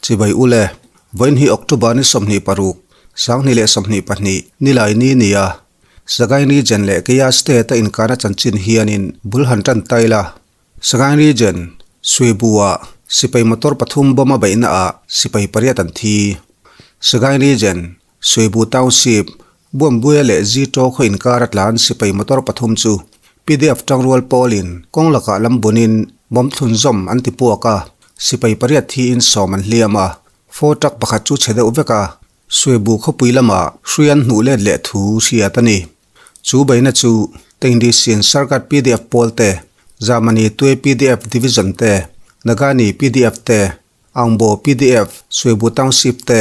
Chibai ule, vawiin hi October ni 26, 2022, nilai ni nia. Sagaing Region leh Kaya State a inkana chanchin hianin bul han tan ta ila. Sagaing Region, Suibu-ah sipai motor pathum bomb a beihna ah sipai pariat an thi. Sagaing Region, Suibu Township, Buambuia leh Zito khaw inkar a tlan sipai motor pathum chu pdf tangrual pawlin kawng lakah lam bunin bomb thlunzawm an ti puak a, sipai pariat thiin sawm an hliam a, four truck pakhat chu chhe deuh vek a, Suibu khawpui lamah hrui an hnuh let leh thu hriat a ni. Chu beihna chu Tengdisian Sarkar pdf pawl te, Zamani Tue pdf Division te, Nagani pdf te, Aungbo pdf, Suibu Township te,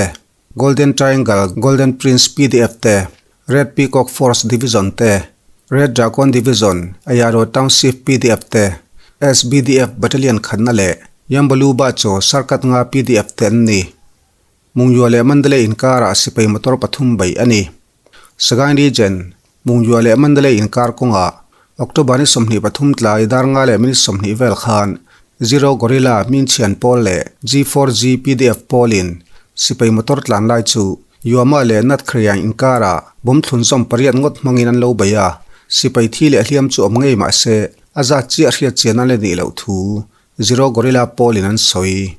Golden Triangle, Golden Prince pdf te, Red Peacock Force Division te, Red Dragon Division, Ayaro Township pdf te, SBDF Battalion khatna leh Yambalu Bachaw Sarkat nga pdf te an ni. Mungyua leh Mandalay inkarah sipai motor pathum beih a ni. Sagaing Region, Mungyua leh Mandalay inkar kawngah October ni 23 tlai dar nga leh minute 20 vel khan Zero Gorilla Minchhian pawl leh G4G pdf pawlin sipai motor tlan lai chu Yuama leh Nat Khriang inkarah bomb thlunzawm pariat ngawt hmangin an lo bei a, sipai thi leh hliam chu awm ngei mah se a zat chiah hriat chian an la nih loh thu Zero Gorilla pawlin an sawi.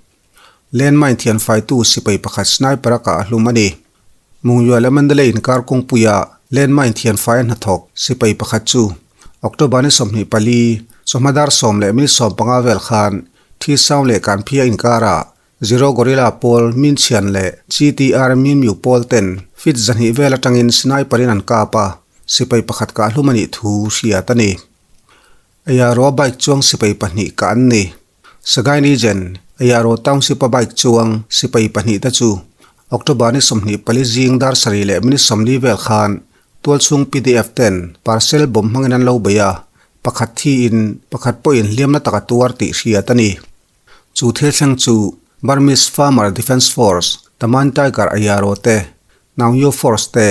Landmine thianfaitu sipai pakhat sniper a kah hlum a ni. Mungyua leh Mandalay inkar kawngpuia landmine thianfai a hnathawk sipai pakhat chu October ni 24, chawhma dar 10:15 vel khan Thi Sound leh Kanphia inkarah Zero Gorilla pawl Min Chhian leh GTR Min Myu pawl ten feet 200 vel atangin sniper in an kap a, sipai pakhat kah hlum a nih thu hriat a ni. Ayaro bike chuang sipai pahnih kah an ni. Sagaing Region, Ayaro Township-a bike chuang sipai pahnih te chu October ni 24 zing dar 7:40 vel khan tualchhung pdf ten parcel bomb hmangin an lo bei a, pakhat thiin pakhat pawhin hliamna taka tuar tih hriat a ni. Chu thil thleng chu Burmese Farmer Defence Force, Taman Tiger Ayaro te, Naungyo Force te,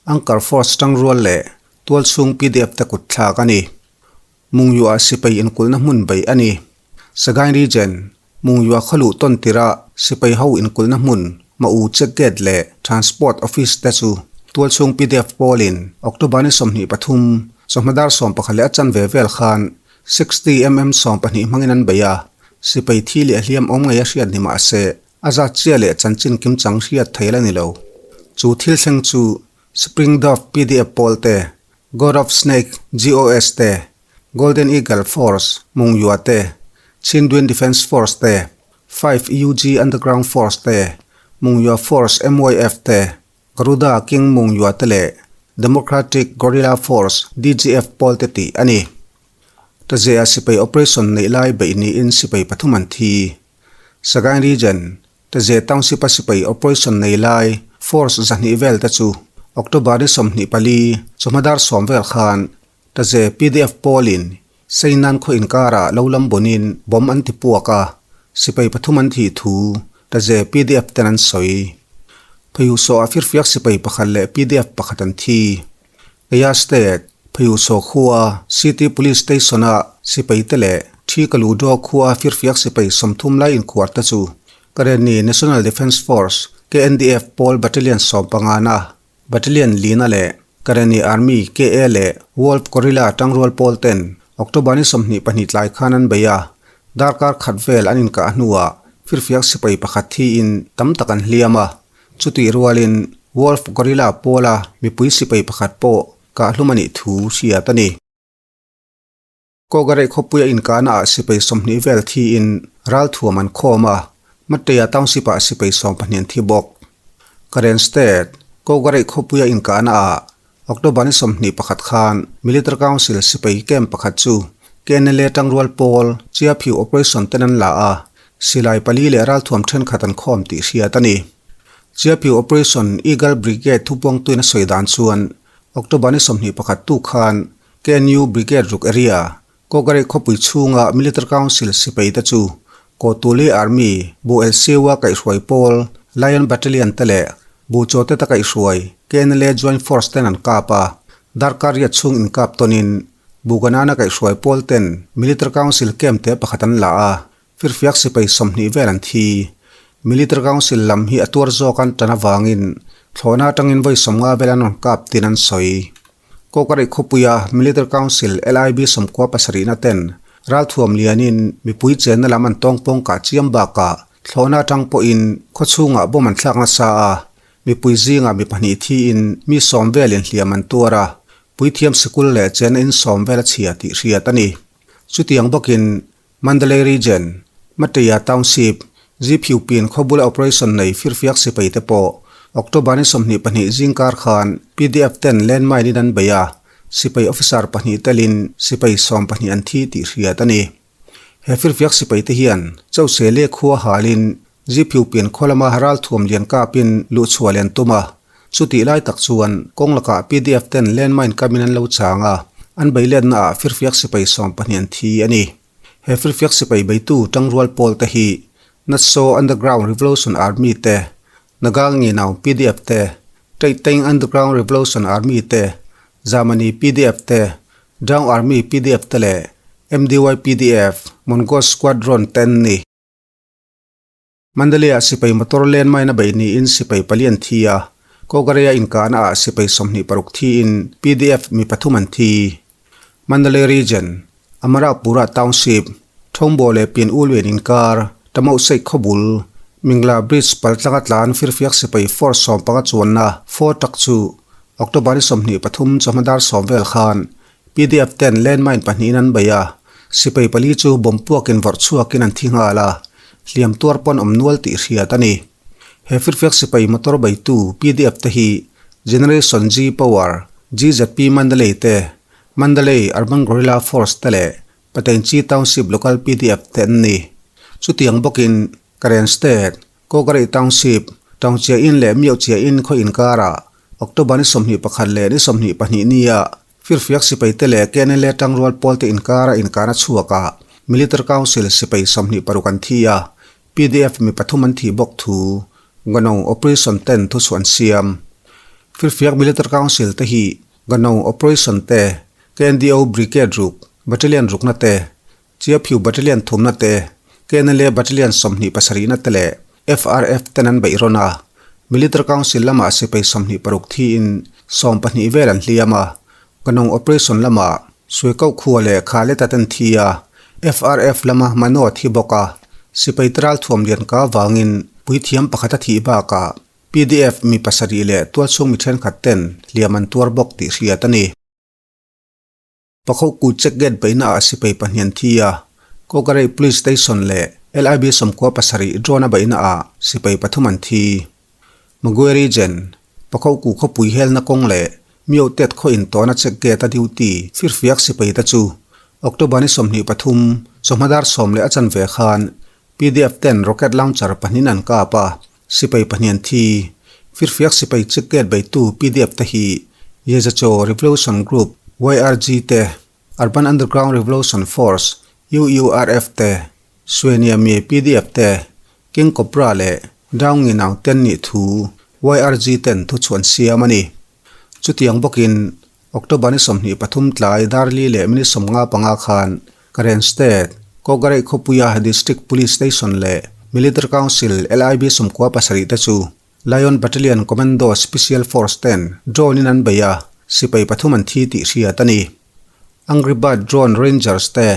Angkar Force tangrual leh tualchhung pdf te kut thlak a ni. Mungyuah sipai inkulhna hmun beih a ni. Sagaing Region, Mungyuah khaw luh tawn tirah sipai ho inkulhna hmun Ma'u Check Gate leh Transport Office te chu tualchhung pdf pawlin October ni 23, chawhma dar 11 leh a chanve vel khan 60mm 12 hmangin an bei a, sipai thi leh hliam awm ngei a hriat ni mah se a zat chiah leh chanchin kimchang hriat thei la ni lo. Chu thil thleng chu Spring Dove pdf pawl te, God of Snake, GOS, te, Golden Eagle Force, Mungyua te, Chindwin Defence Force te, Five UG Underground Force te, Mungyua Force, MYF, te, Garuda King Mungyua te leh Democratic Guerrilla Force, DGF, pawl te tih a ni. Tazea sipai operation neih lai beih niin sipai pathum an thi. Sagaing Region, Taze Township-a sipai operation nei lai force 200 vel te chu October ni 24, chawhma dar 10 vel khan Taze pdf pawlin Seinan khaw inkarah lo lam bawnin bomb an ti puak a, sipai pathum an thih thu Taze pdf ten an sawi. Pheiusawh ah firfiak sipai pakhat leh pdf pakhat an thi. Kaya State, Pheiusawh khua City Police Station-a sipai te leh Thi Kaludaw khua firfiak sipai 30 lai inkhuar te chu Karenni National Defence Force, KNDF, pawl Battalion 15na Battalion Lina leh Karenni Army, KA, leh Wolf Guerrilla tangrual pawl ten October ni 22 tlai khan an bei a, darkar khat vel an inkah hnuah firfiak sipai pakhat thiin tam tak an hliam a. Chutih rualin Wolf Guerrilla pawla mipui sipai pakhat pawh kah hlum a nih thu hriat a ni. Kawgarei khawpuia inkahna ah sipai 20 vel thiin ralthuam an khawm a, Mateia Township ah sipai 12 an thi bawk. Karen State, Kawgarei khawpuia inkahna ah October ni 21 khan Military Council sipai camp pakhat chu KNLA tangrual pawl Chiaphiu operation ten an la a, silai pali leh ralthuam thenkhat an khawm tih hriat a ni. Chiaphiu operation Eagle Brigade thupuangtuin a sawi dan chuan October ni 21 tu khan KNU Brigade ruk area, Kawgarei khawpui chhunga Military Council sipai te chu Kawtuli Army, Bu LCU-a kaihhruai pawl, Lion Battalion te leh Bu Chaw te ta kaihhruai KNLA Joint Force ten an kap a, darkar riat chhung inkap tawnin Bu Ganana kaihhruai pawl ten Military Council camp te pakhat an la a, firfiak sipai 20 vel an thi. Military Council lam hi a tuar zawk an tan avangin thlawhna atangin vawi 50 vel an rawn kap tin an sawi. Kawkarih khawpuia Military Council LIB 97 na ten ralthuam lianin mipui chenna lam an tawngpawng kah chiam bakah thlawhna atang pawhin khawchhungah bomb an thlak nasa a, mipui zingah mi pahnih thiin mi sawm velin hliam an tuar a, puithiam sikul leh chenna in sawm vel a chhia tih hriat a ni. Chutiang bawkin Mandalay Region, Mateya Township, Ziphiupin khawbula operation nei firfiak sipai te pawh October ni 22 zingkar khan PDF ten landmine in an bei a, sipai officer pahnih telin sipai 12 an thi tih hriat a ni. He firfiak sipai te hian Chosele khua halin Ziphiupin khaw lama ralthuam lian kapin luhchhuah len tum a, chutih lai tak chuan kawng lakah PDF ten landmine kamin an lo chang a, an beiletna ah firfiak sipai 12 an thi a ni. He firfiak sipai beitu tangrual pawl te hi Natso Underground Revolution Army te, Naga Nginau PDF te, Teiteng Underground Revolution Army te, Zamani PDF te, Down Army PDF te leh MDY PDF, Mongol Squadron te an ni. Mandalay-ah sipai motor landmine a beih niin sipai pali an thi a, Kawkareia inkahna ah sipai 26 thiin PDF mi pathum an thi. Mandalay Region, Amarapura Township, Thawngbaw leh Pin Uluen inkar, Tamauhseih khawbul, Mingla Bridge paltlanga tlan firfiak sipai force 15 chuanna Fort tak chu October ni 23 chawhma dar 10 vel khan PDF ten landmine pahnihin an bei a, sipai pali chu bomb puakin vawrh chhuakin an thi nghal a, hliam tuar pawn awm nual tih hriat a ni. He firfiak sipai motor beitu PDF te hi Generation G Power, GZP Mandalay te, Mandalay Urban Guerrilla Force te leh Patenchi Township Local PDF te an ni. Chutiang bawkin Karen State, Kawkarih Township, Taungchia In leh Miohchia In khaw inkarah October ni 21 leh ni 22 nia Firfiak sipai te leh KNLA tangrual pawl te inkara inkana chhuak a, Military Council sipai 26 an thi a, PDF mi pathum an thih bawk thu Ganong Operation ten thu chhuah an siam. Firfiak Military Council te hi Ganong Operation te, KNDO Brigade ruk, Battalion rukna te, Chiaphiu Battalion thumna te, KNLA Battalion 27 na te leh FRF ten an beih rawn a, Military Council lamah sipai 26 thiin 12 vel an hliam a, Ganong Operation lamah Suikauh khua leh Khaleta ten thi a, FRF lama Mano a thi bawk a, sipai te ralthuam lian ka vangin puithiam pakhat a thih bakah PDF mi pasarih leh tualchhung mi thenkhat ten hliam an tuar bawk tih hriat a ni. Pakhoku check gate beihna ah sipai pahnih an thi a, Kawkarei Police Station leh LIB 97 drone a beihna ah sipai pathum an thi. Magwe Region, Pakhoku khawpui helna kawng leh Myotet khaw intawna check gate a duty firfiak sipai te chu October ni 23 chawhma dar 10 leh a chanve khan PDF ten rocket launcher pahnihin an kap a, Sipai pahnih an thi. Firfiak sipai check gate beitu PDF te hi Yezacho Revolution Group, YRG, te, Urban Underground Revolution Force, UURF, te, Sueniamie PDF te, King Cobra leh Daung Nginau te an nih thu YRG ten thuchhuah an siam a ni. Chutiang bawkin October ni 23 tlai dar li leh minute 55 khan Karen State, Kawkareih khawpuia District Police Station leh Military Council LIB 97 te chu Lion Battalion Commando Special Force ten drone in an bei a, sipai pathum an thi tih hriat a ni. Angry Bird Drone Rangers te,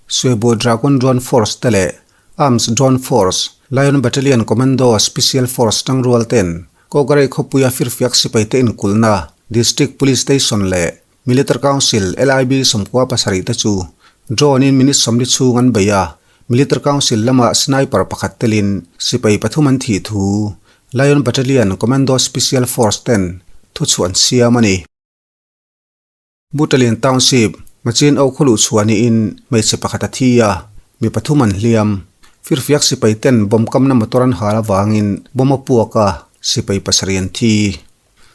Suebu Dragon Drone Force te leh Arms Drone Force, Lion Battalion Commando Special Force tangrual ten Kawkareih khawpuia firfiak sipai te inkulhna District Police Station leh Military Council LIB 97 te chu drone in minute 40 chhung an bei a, Military Council lama sniper pakhat telin sipai pathum an thih thu Lion Battalion Commando Special Force ten thuchhuah an siam a ni. Butalian Township, Machin O khawluh chhuah niin hmeichhe pakhat a thi a, mi pathum an hliam. Firfiak sipai ten bomb kamna motor an hal avangin bomb a puak a, sipai pasarih an thi.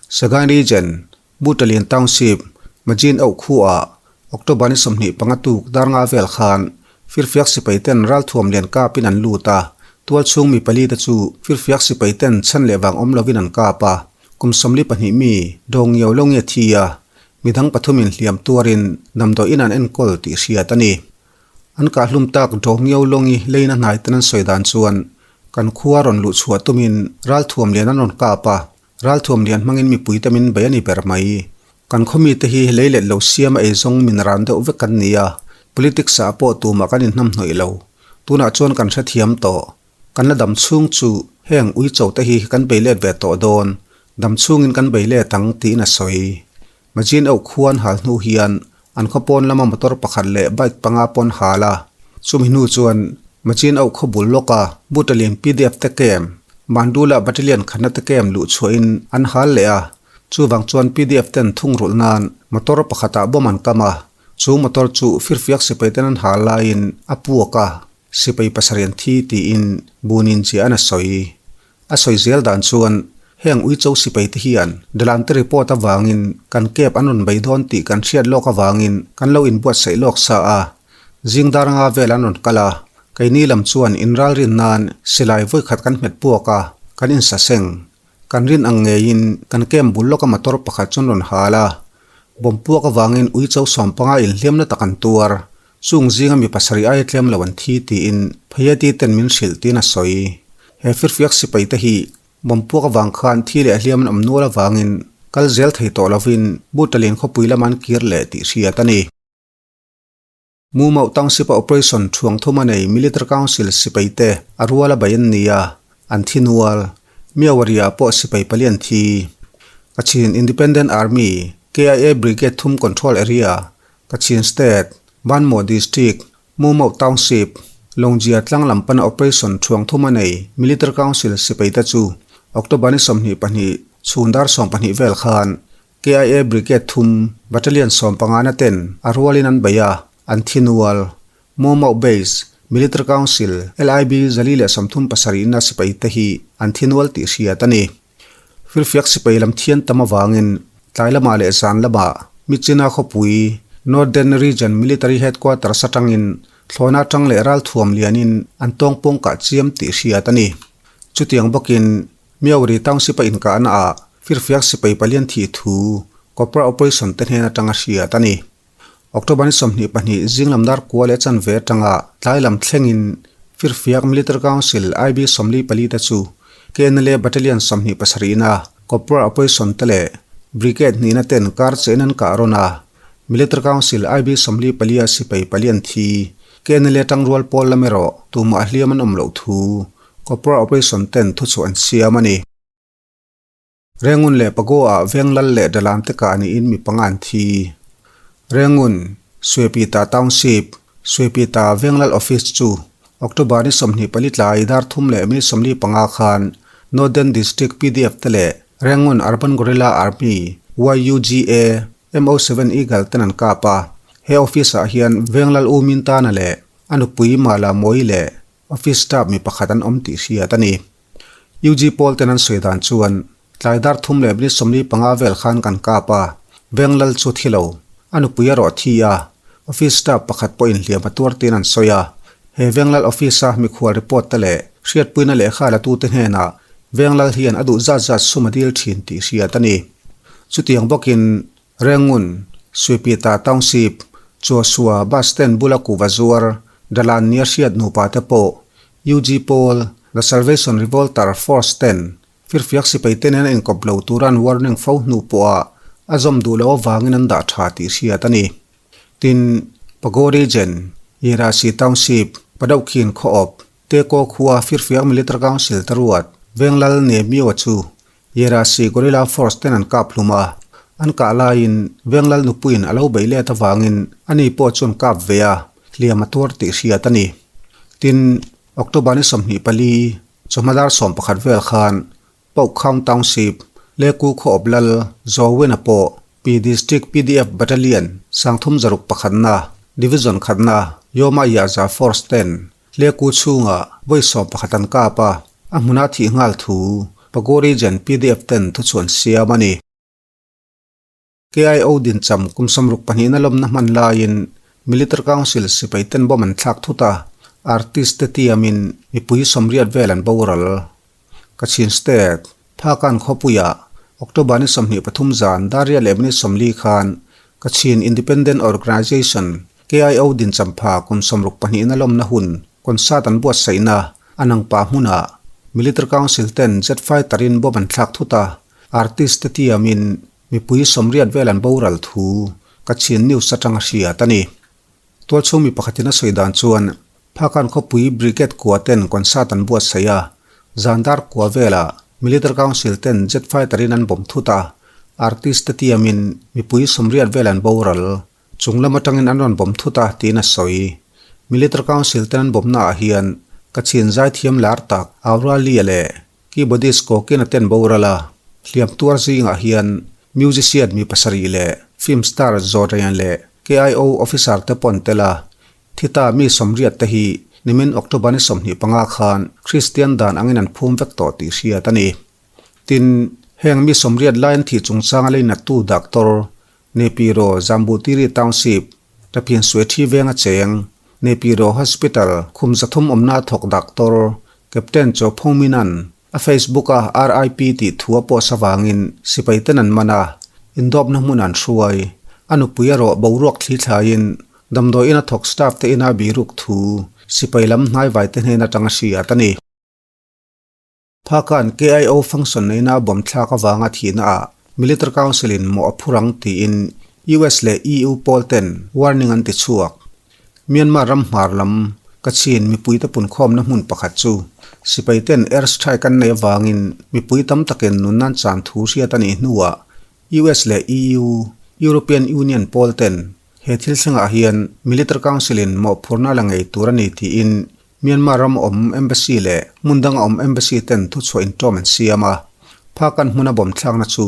Sagaing Region, Butalian Township, Majin O khuaah October ni 25 tuk dar nga vel khan firfiak sipai ten ralthuam lian kapin an lut a, tualchhung mi pali te chu firfiak sipai ten chhan leh vang awm lovin an kap a, kum 42 mi dawng ngio lo nge thi a, midang pathumin hliam tuarin damdawiin an enkawl tih hriat a ni. An kah hlum tak dawng ngio lawngi leina hnai ten an sawi dan chuan. Kan khua rawn luh chhuah tumin ralthuam lian an rawn kap a, ralthuam lian hmangin mipui te min bei a ni ber mai. Kan khaw mite hi lei let lo siam a eizawng min ran deuh vek kan ni a, politics ah pawh tumah kan inhnamhnawih lo. Tunah chuan kan hrethiam tawh. Kan la dam chhung chu heng uicho te hi kan bei let ve tawh dawn, dam chhungin kan bei let ang tiin a sawi. Majin auh khuan hal hnu hian an khaw pawn lama motor pakhat leh bike panga pawn hal a, chumi hnu chuan Majin auh khaw bul lawka Butalian PDF te camp, Mandula Battalion khatna te camp luh chhuahin an hal leh a, chuvang chuan PDF ten thungrulh nan motor pakhatah bomb an kam a, chu motor chu firfiak sipai ten an hal laiin a puak a, sipai pasarih an thi tiin Bunin chiah an a sawi. A sawi zel dan chuan heng Uicho sipai te hian Delante report avangin kan cab an rawn bei dawn tih kan hriat lawk avangin kan lo inbuatsaih lawk sa a. Zing dar anga vel an rawn kal a, keini lam chuan inralrin nan silai vawikhat kan hmet puak a, kan insaseng. Kan rin ang ngeiin kan camp bul lawka motor pakhat chu an rawn hal a. Bomb puak avangin Uicho sawmpanga inhliamna tak an tuar. Chung zinga mi pasarih aia tlem lo an thi tiin Phayati ten min hrilh tiin a sawi. He firfiak sipai te hi bomb puak avang khan thi leh hliam an awm nual avangin kal zel thei tawh lovin Butalin khawpui lama an kir leh tih hriat a ni. Mumauh Township a operation thuang thum a nei Military Council sipai te a rual a bei an ni a, an thi nual. Miawari ah pawh sipai pali an thi. Kachin Independent Army, KIA Brigade thum control area, Kachin State, Banmaw District, Mumauh Township, Longjia tlang lam pana operation thuang thum a nei Military Council sipai te chu October ni 22 chhun dar 12 vel khan KIA Brigade thum Battalion 15 na ten a rualin an bei a, an thi nual. Mumauh Base, Military Council, LIB 137 na sipai te hi an thi nual tih hriat a ni. Firfiak sipai lam thian tam avangin tlai lamah leh zan lamah Myitkyina khawpui Northern Region Military Headquarters atangin thlawhna atang leh ralthuam lianin an tawngpawng kah chiam tih hriat a ni. Chutiang bawkin Myauri Township a inkahna ah Firfiak sipai palian thih thu Cobra Operation te hnen atanga hriat a ni. October ni 22 zing lam dar kua leh chanve atanga tlai lam thlengin Firfiak Military Council IB 44 te chu KNLA Battalion 27 na Cobra Operation te leh Brigade hnihna ten kar chein an kah rawn a, Military Council IB 44 a sipai pali an thi. KNLA tangrual pawl lam erawh tumah hliam an awm loh thu Cobra Operation ten thuchhuah an siam a ni. Rengun leh Pagoa veng lal leh dalan te kah niin mi panga an thi. Rengun, Suepita Township, Suepita veng lal office chu October ni 24 tlai dar thum leh minute 45 khan Northern District PDF te leh Rengun Urban Guerrilla Army, YUGA, MO7 Eagle ten an kap a. He office ah hian veng lal U Min Tana leh a nupui Mala Mawi leh office staff mi pakhat an awm tih hriat a ni. UG pawl ten an sawi dan chuan tlai dar thum leh minute 45 vel khan kan kap a, veng lal chu thi lo, a nupui erawh thi a, office staff pakhat pawhin hliam a tuar tiin an sawi a. He veng lal office a mikhual report te leh hriatpuina lehkha la tute hnenah veng lal hian a duh zat zat sum a dil thin tih hriat a ni. Chutiang bawkin Rengun, Suipita Township, Chuasua bus stand bula kuhva zuar Dalan nia hriat nupa te pawh UG pawl, The Salvation Revolter Force ten firfiak sipai te nen a inkawp lo tura an warning fo hnu pawha a zawm duh loh avangin an dah tha tih hriat a ni. Tin, Pago Region, Yerasi Township, Padauhkhin khaw awp, Teko khua firfiak Military Council te ruat, Venglal Nemiwa chu Yerasi Guerrilla Force ten an kap hlum a, an kah laiin Venglal nupuiin a lo beih let avangin ani pawh chuan kap ve a, hliam a tuar tih hriat a ni. Tin, October ni 24, chawhma dar 11 vel khan Paukhaung Township, Leku khaw awp lal Zawena pawh Pi District PDF Battalion 361na, Division khatna, Yoma Yaza Force ten Leku chhungah vawi 11 an kap a, a hmuna thih nghal thu Pago Region PDF ten thuchhuan siam a ni. KIO dincham kum 62 na lawmna hman laiin Military Council sipai ten bomb an thlak thut a, artist te tiamin mipui 80 vel an boral. Kachin State, Phakan khawpuiah October ni 23 zan dar riat leh minute 40 khan Kachin Independent Organisation, KIO dincham pha kum 62 na lawmna hun concert an buatsaihna a nangpa hmunah. Military Council ten jet fighter in bomb an thlak thut a, artist te tiamin mipui sawmriat vel an boral thu Kachin News atanga hriat a ni. Tualchhung mi pakhatin a sawi dan chuan Phakan khawpui Brigade kua ten concert an buatsaih a, zandar kua velah Military Council ten jet fighter in an bomb thut a, artist te tiamin mipui sawmriat vel an boral. Chung lam atangin an rawn bawm thut a, tiin a sawi. Military Council ten an bawmna ah hian Kachin zaithiam lar tak Auralia leh keyboardist Kokina ten boral a, hliam tuar zingah hian musician mi pasarih leh film star Zawrayan leh KIO officer te pawh an tel a. Thita mi sawmriat te hi nimin October ni 25 khan Kristian dan angin an phum vek tawh tih hriat a ni. Tin, heng mi sawmriat lai an thih chungchanga leinattu doctor Nepiro Zambutiri Township, Taphian Suethi venga cheng, Nepiro Hospital khum zathum awmna thawk doctor Captain Cho Phong Min-a'n a Facebook-a RIP tih thu a post avangin sipai ten an man a, indawpna hmun an hruai. A nupui erawh boruak thli thlaiin damdawiin a thawk staff te ina biruk thu sipai lam hnaivai te hnen atanga hriat a ni. Phakan KIO function neihna a bawm thlak avanga thihna ah Military Council in mawh a phur ang tiin US leh EU pawl ten warning an ti chhuak. Myanmar ram hmar lam Kachin mipuite punkhawmna hmun pakhat chu sipai ten air strike an neih avangin mipui tam takin nunna an chan thu hriat a nih hnuah US leh EU, European Union pawl ten he thil thlengah hian Military Council in mawhphurna la ngei tur a ni tiin Myanmar ram awm Embassy leh hmun danga awm Embassy ten thuchhuah inṭawm an siam a, Phakan hmuna bawm thlakna chu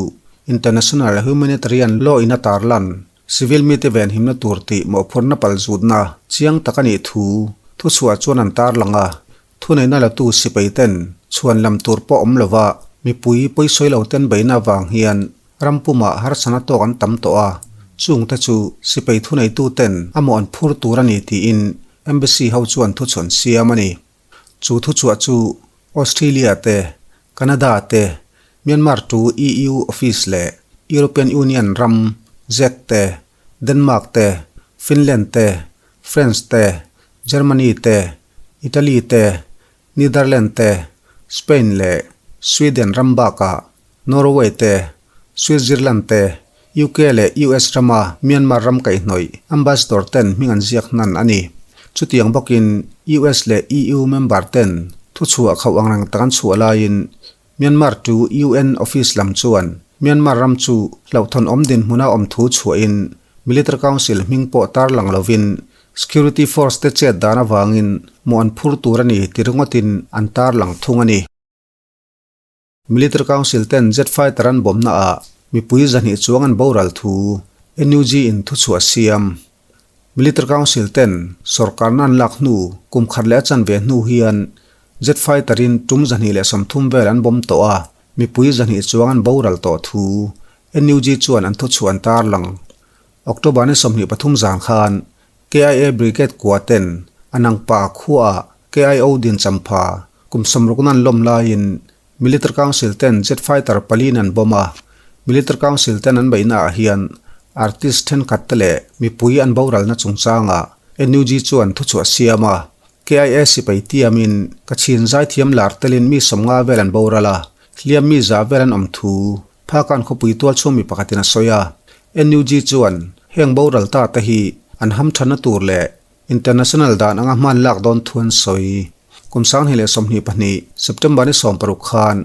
International Humanitarian Law in a tarlan civil mite venhimna tur tih mawhphurhna palzutna chiang tak a nih thu thuchhuah chuan an tarlang a, thuneihna latu sipai ten chhuan lam tur pawh awm lova mipui pawisawi lo ten beihna avang hian ram pumah harsana tawk an tam tawh a, chungte chu sipai thuneitu ten a mawh an phur tur a ni tiin Embassy ho chuan thuchhawn siam a ni. Chu thuchhuah chu Australia te, Canada te, Myanmar to EU office leh European Union ram, Czech te, Denmark te, Finland te, France te, Germany te, Italy te, Netherland te, Spain leh Sweden ram bakah Norway te, Switzerland te, UK leh US rama Myanmar ram kaihhnawih ambassador ten hming an ziak hnan a ni. Chutiang bawkin US leh EU member ten thuchhuah khauh angreng tak an chhuah laiin Myanmar to UN office lam chuan Myanmar ram chu hlauhthawn awm dinhmuna awm thu chhuahin Military Council hming pawh tarlang lovin Security Force te chet dan avangin mawh an phur tur a ni ti ringawtin an tarlang thung a ni. Military Council ten jet fighter an bawmna ah mipui zahnih chuang an boral thu NUG in thuchhuah siam. Military Council ten sorkarna an lak hnu kum khat leh a chanve hnu hian jet fighter in tum 230 vel an bawm tawh a, mipui 200 chuang an boral tawh thu NUG chuan an thuchhuah an tarlang. October ni 23 zan khan KIA Brigade kua ten a nangpa khuaah KIO din champha kum sawmrukna an lawm laiin Military Council ten jet fighter paliin an bomb a, Military Council ten an beihna ah hian artist thenkhat te leh mipui an boralna chungchangah NUG chuan thuchhuah siam a, KIA sipai tiamin Kachin zaithiam lar telin mi 50 vel an boral a, hliam mi za vel an awm thu Phakan khawpui tualchhung mi pakhatin a sawi a, NUG chuan heng boral ta te hi an hamthanna tur leh International dan anga hman lak dawn thu an sawi. Kum 2022 September ni 60 khan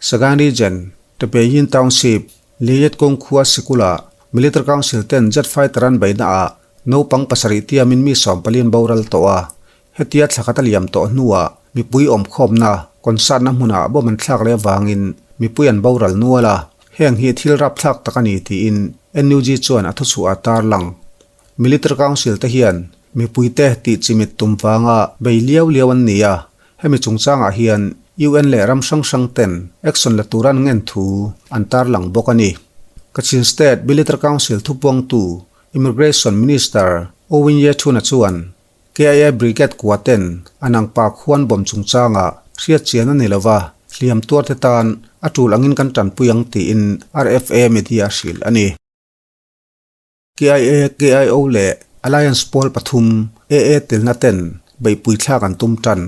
Sagaing Region, Tapeyin Township, Liyet kawng khua sikula Military Council ten jet fighter an beihna ah naupang pasarih tiamin mi 14 an boral tawh a, Hetia thla khat a liam tawh hnuah mipui awmkhawmna concert-na hmunah bomb an thlak leh avangin mipui an boral nual a, heng hi thil rapthlak tak a ni tiin NUG chuan a thuchhuah a tarlang. Military Council te hian mipuite tih chimit tum vanga bei liau liau an ni a, hemi chungchangah hian UN leh ram hrang hrang ten action la tura an ngen thu an tarlang bawk a ni. Kachin State Military Council thupuangtu Immigration Minister Owen Ye Thuna chuan KIA Brigade kua ten an angpa khuan bawm chungchangah hriat chian a ni lova, hliam tuarte tan a tul angin kan tanpui ang tiin RFA media a hrilh a ni. KIA, KIO leh Alliance pawl pathum, AA telna ten beihpui thlak an tum tan.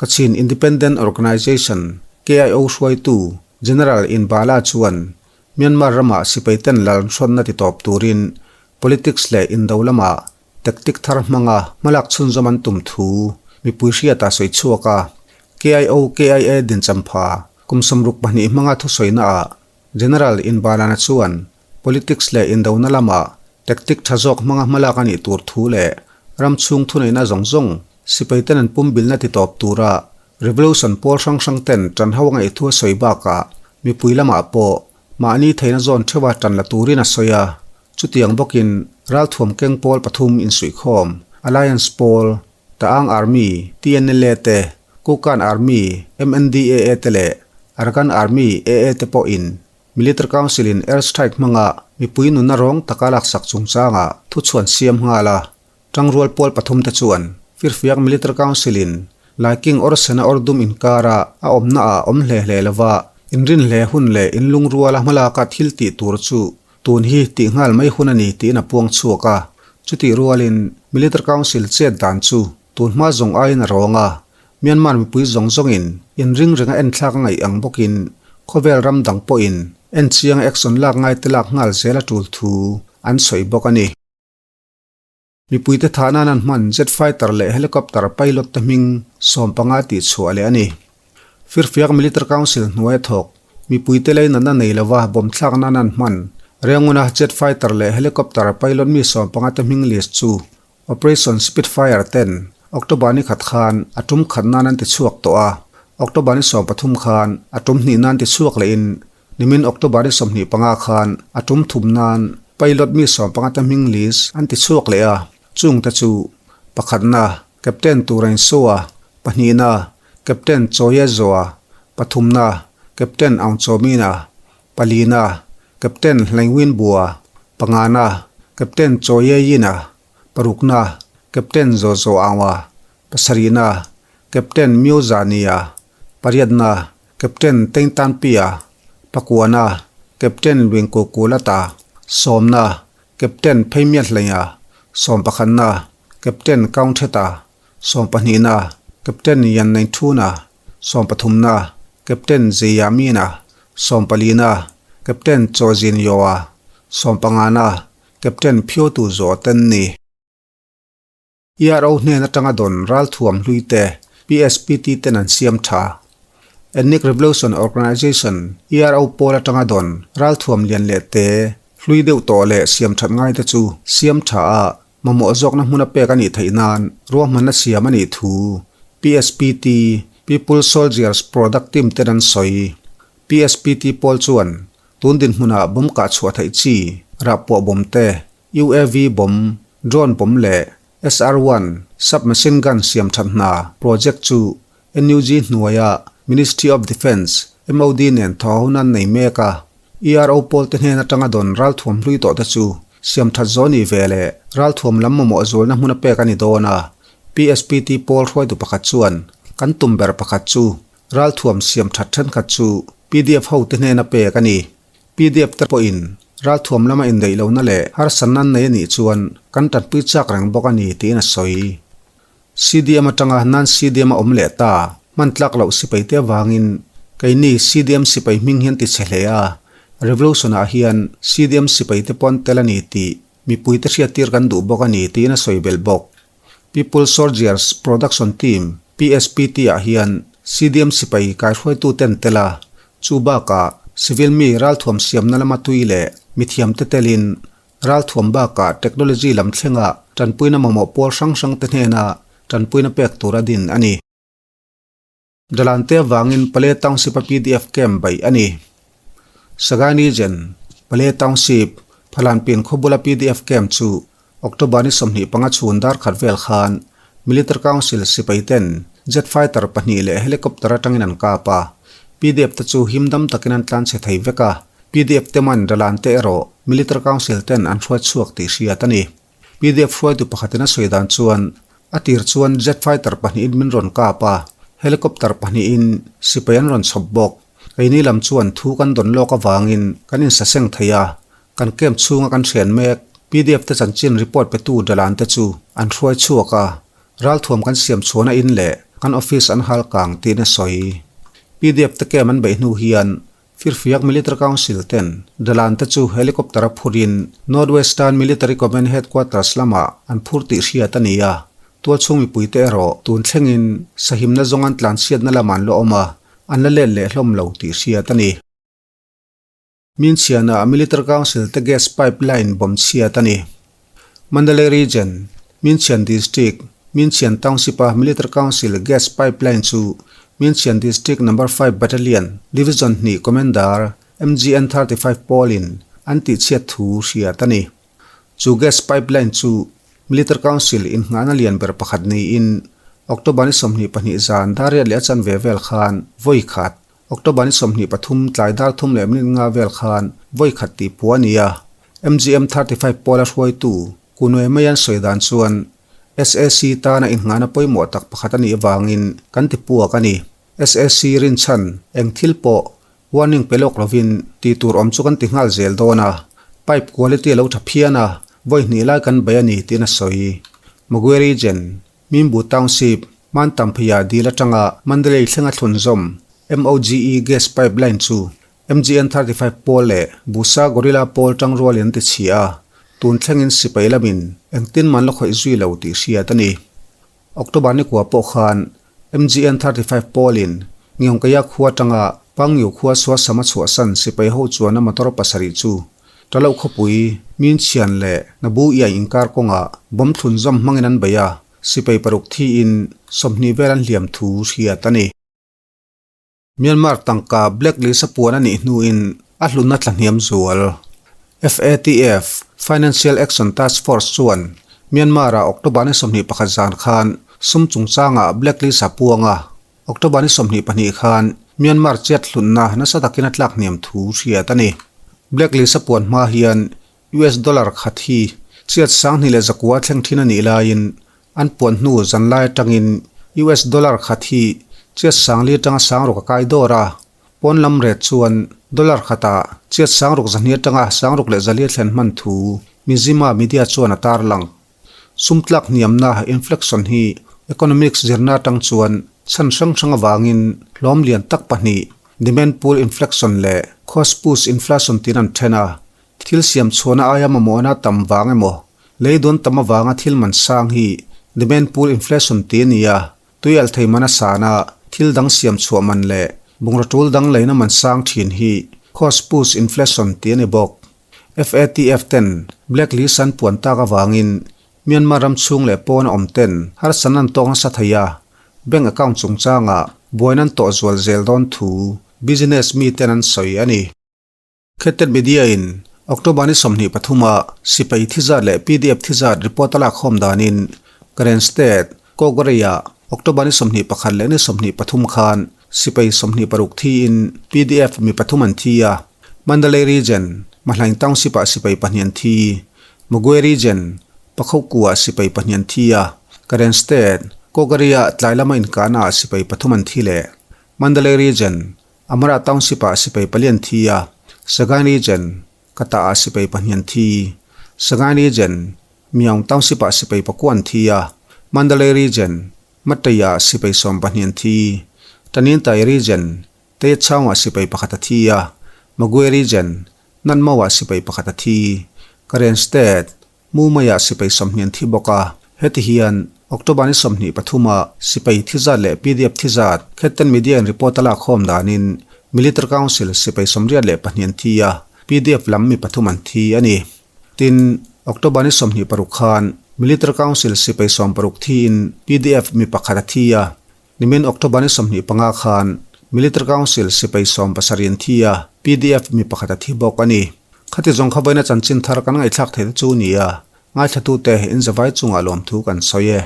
Kachin Independent Organization, KIO, hruaitu General Inbala chuan Myanmar ramah sipaiten lalhrawnna titawp turin politics leh indo lamah tactic thar hmanga hmalak chhunzawm an tum thu mipui hriata sawi chhuak a. KIO KIA dinchampha kum 62 hmanga thusawinaah General Inbalana chuan politics leh indona lamah tactic tha zawk hmanga hmalak a nih tur thu leh ram chhung thuneihna zawng zawng sipaiten an pumbilna titawp tura revolution pawl hrang hrang ten tan ho a ngaih thu a sawi bakah mipui lamah pawh mahni theihna zawn theuha tan la turin a sawi a. Chutiang bawkin ralthuam keng pawl pathum insuihkhawm, Alliance pawl, Ta'ang Army, TNLA te, Kukan Army, MNDAA te leh Arakan Army, AA te pawhin Military Council in air strike hmanga mipui nunna rawng taka laksak chungchangah thuchhuan siam nghal a. Tangrual pawl pathum te chuan Firfiak Military Council in Laiking awr sena awr dum inkara a awmna ah awm hle hle lova inrin hle hun leh inlungruala hmalaka thil tih tur chu tun hi tih nghal mai hun a ni tiin a puang chhuak a. Chutih rualin Military Council chet dan chu tun hma zawng aiin a rawng a, Myanmar mipui zawng zawngin inring renga enthlak a ngaih ang bawkin khawvel ram dang pawhin enchianga action lak ngaite lak nghal zel a tul thu an sawi bawk a ni. Mipuite thah nan an hman jet fighter leh helicopter pilot te hming 15 tih chhuah leh a ni. Firfiak Military Council hnuaia thawk mipuite lei natna nei lova bomb thlak nan an hman Renguna jet fighter leh helicopter pilot mi 15 te hming list chu Operation Spitfire ten October ni khat khan a tum khat nan an ti chhuak tawh a, October ni 13 khan a tum hnih nan ti chhuak lehin nimin October ni 25 khan a tum thum nan pilot mi 15 te hming list an ti chhuak leh a, chung te chu pakhatna Captain Turain Soa, pahnihna Captain Choye Zoa, pathumna Captain Aung Chaw Mina, Palina, Captain Hlaingwin Bua, Pangana, Captain Chaw Ye Yin-a, Parukna, Captain Zaw Zaw Aung-a, Pasarihna, Captain Myo Za Ni-a, Pariatna, Captain Teng Tan Pi-a, Pakuana, Captain Luing Ku Ku Lat-a, Sawmna, Captain Phei Myat Hlaing-a, Sawmpakhatna, Captain Kaung Thet-a, Sawmpahnihna, Captain Yan Naing Thun-a, Sawmpathumna, Captain Zeya Min-a, Sawmpalina, Captain Chaw Zin Yo-a, Sawmpangana, Captain Phyo Tu Zaw ten ni. ERO hnen atanga dawn ralthuam hlui te PSPT ten an siam tha. Ethnic Revolution Organization, ERO, pawl atanga dawn ralthuam lian leh te hlui deuh tawh leh siam that ngai te chu siam tha a mamawh zawkna hmuna pek a nih theih nan ruahmanna siam a nih thu PSPT, People Soldiers Product Team ten an sawi. PSPT pawl chuan tun dinhmunah bomb kah chhuah theih chi, rahpuah bomb te, UAV bomb, drone bomb leh SR-1 submachine gun siam that hna project chu NUG hnuaia Ministry of Defence, MOD, nen thawhahun an nei mek a. ERO pawl te hnen atanga dawn ralthuam hlui tawh te chu siam that zaw ni ve leh ralthuam lam mamawh zualna hmuna pek a ni dawn a. PSPT pawl hruaitu pakhat chuan, Kan tum ber pakhat chu ralthuam siam that thenkhat chu pdf ho te hnena pek a ni. Pdf te pawhin ralthuam lama indaih lohna leh harsatna an nei a nih chuan kan tanpui chak reng bawk a ni tiin a sawi. CDM atanga nan CDM a awm leh ta, hman tlak loh sipai te avangin keini CDM sipai hming hian ti chhe hle a, Revolution ah hian CDM sipai te pawh an tel a ni tih mipui te hriattir kan duh bawk a ni tiin a sawi belh bawk. People Soldiers Production Team, PSPT, ah hian CDM sipai kaihruaitu te an tel a, chu bakah civil mi ralthuam siamna lama tui leh mithiam te telin Ralthuam bakah technology lam thlenga tanpuina mamawh pawl hrang hrang te hnena tanpuina pek tura din a ni. Dalante avangin Pale Township-a pdf camp baih a ni. Sagaing Region, Pale Township, Phalanpin khawbula pdf camp chu October ni 25 chhun dar khat vel khan Military Council sipai ten jet fighter pahnih leh helicopter atangin an kap a, pdf te chu himdam takin an tlanchhe thei vek a. Pdf te man Dalan te erawh Military Council ten an hruai chhuak tih hriat a ni. Pdf hruaitu pakhatin a sawi dan chuan, a tir chuan jet fighter pahnihin min rawn kap a, helicopter pahnihin sipai an rawn chhawp bawk. Keini lam chuan thu kan dawn lawk avangin kan insaseng thei a, kan camp chhunga kan hrian mek pdf te chanchin report petu Dalan te chu an hruai chhuak a, ralthuam kan siam chhuahna in leh. kan office an hal kang tiin a sawi. Pdf te camp an beih hnu hian Firfiak Military Council ten Dalan te chu helicopter a phurin North Western Military Command Headquarters lamah an phur tih hriat a ni a, tualchhung mipuite erawh tun thlengin sahimna zawng an tlanchhiatna lamah an la awm a, an la let leh hlawm lo tih hriat a ni. Minchhianah Military Council te gas pipe line bomb chhiat a ni. Mandalay Region, Minchhian District, Minchhian Township-a Military Council gas pipe line chu Minchhian District Number 5 Battalion, Division hnih Commander MGN 35 pawlin an tihchhiat thu hriat a ni. Chu gas pipe line chu Military Council innghahna lian ber pakhat niin October ni 22 zan dar riat leh a chanve vel khan vawi khat October ni 23 tlai dar thum leh minute nga vel khan vawi khat tih phuah a ni a, MGM 35 pawla hruaitu Kunwe Maian sawi dan chuan SAC tana innghahna pawimawh tak pakhat a nih avangin kan ti puak a ni. SAC rinchhan eng thil pawh warning pe lawk lovin tih tur awm chu kan ti nghal zel dawn a, pipe quality a lo tha phian a, vawi hnih lai kan bei a ni tiin a sawi. Magwe Region Mimbu Township, Mantamphia dil atanga Mandalay thlenga thlunzawm MOGE gas pipeline chu MGN 35 pawl leh Busa Gorilla pawl tangrualin an ti chhi a, tun thlengin sipai lamin engtin man la khawih zui lo tih hriat a ni. October ni kua pawh khan MGN 35 pawlin Ngiawngkaia khua atanga Pangyu khua Suasam a chhuahsan sipai ho chuan a motor pasarih chu Taloh khawpui, Minchhian leh Nabu Iai inkar kawngah bomb thlunzawm hmangin an bei a, sipai paruk thiin 20 vel an hliam thu hriat a ni. Myanmar tangka black list a puan a nih hnuin a hlunna tla hniam zual. FATF, Financial Action Task Force, chuan Myanmar-ah October ni 21 zan khan sum chungchangah black list a puang a, October ni 22 khan Myanmar chet hlunna nasa takin a tlak hniam thu hriat a ni. Black list a puan hma hian US dollar khat hi chiat 2100 thleng thin a nih laiin an puan hnu zanlai atangin US dollar khat hi chiat 4000 atanga 6000 a kai dawr a, pawn lam ret chuan dollar khatah chiat 6400 atanga 6400 thlen hman thu Mizzima media chuan a tarlang. Sum tlak hniamna, inflation, hi economics zirna atang chuan chhan hrang hrang avangin hlawm lian tak pahnih, demand pull inflation leh cost push inflation tiin an then a. Thil siam chhuahna aia mamawhna tam vang emaw, lei dawn tam avanga thil man sang hi demand pull inflation ti a ni a, tui alh thei man a san a, thil dang siam chhuah man leh bungraw tul dang leina man sang thin hi cost push inflation ti a ni bawk. FATF ten Black List an puan tak avangin Myanmar ram chhung leh pawn a awm ten harsatna an tawk nasa thei a, bank account chungchangah buaina an tawh zual zel dawn thu business mi ten an sawi a ni. Khetet Media in October ni 23 ah sipai thi zat leh PDF thi zat report a lak khawm danin Karen State, Kawkgarei ah October ni 21 leh ni 23 khan Sipai 26 thiin PDF mi pathum an thi a, Mandalay Region, Mahlaing Township-ah sipai pahnih an thi. Magway Region, Pakhoku-ah sipai pahnih an thi a, Karen State, Kawkari-ah tlai lama inkahnaah sipai pathum an thi leh. Mandalay Region, Amara Township-ah sipai pali an thi a, Sagaing Region, Kata-ah sipai pahnih an thi. Sagaing Region, Myaung Township-ah sipai pakua an thi a, Mandalay Region, Matei-ah sipai 12 an thi. Tanintai Region, Teichhangah sipai pakhat a thi a, Magway Region, Nanmauah sipai pakhat a thi. Karen State, Mumaiah sipai 20 an thi bawk a. Heti hian October ni 23-ah sipai thi zat leh PDF thi zat Khetten Media in report a lak khawm danin Military Council sipai 82 an thi a, PDF lam mi pathum an thi a ni. Tin, October ni 26 khan Military Council sipai 60 thiin PDF mi pakhat a thi a, nimin October ni 25 khan Military Council sipai 70 an thi a, PDF mi pakhat a thi bawk a ni. Khati zawng kha vawiina chanchin thar kan ngaihthlak theih te chu ni a, ngaithlatute inzavai chungah lawmthu kan sawi e.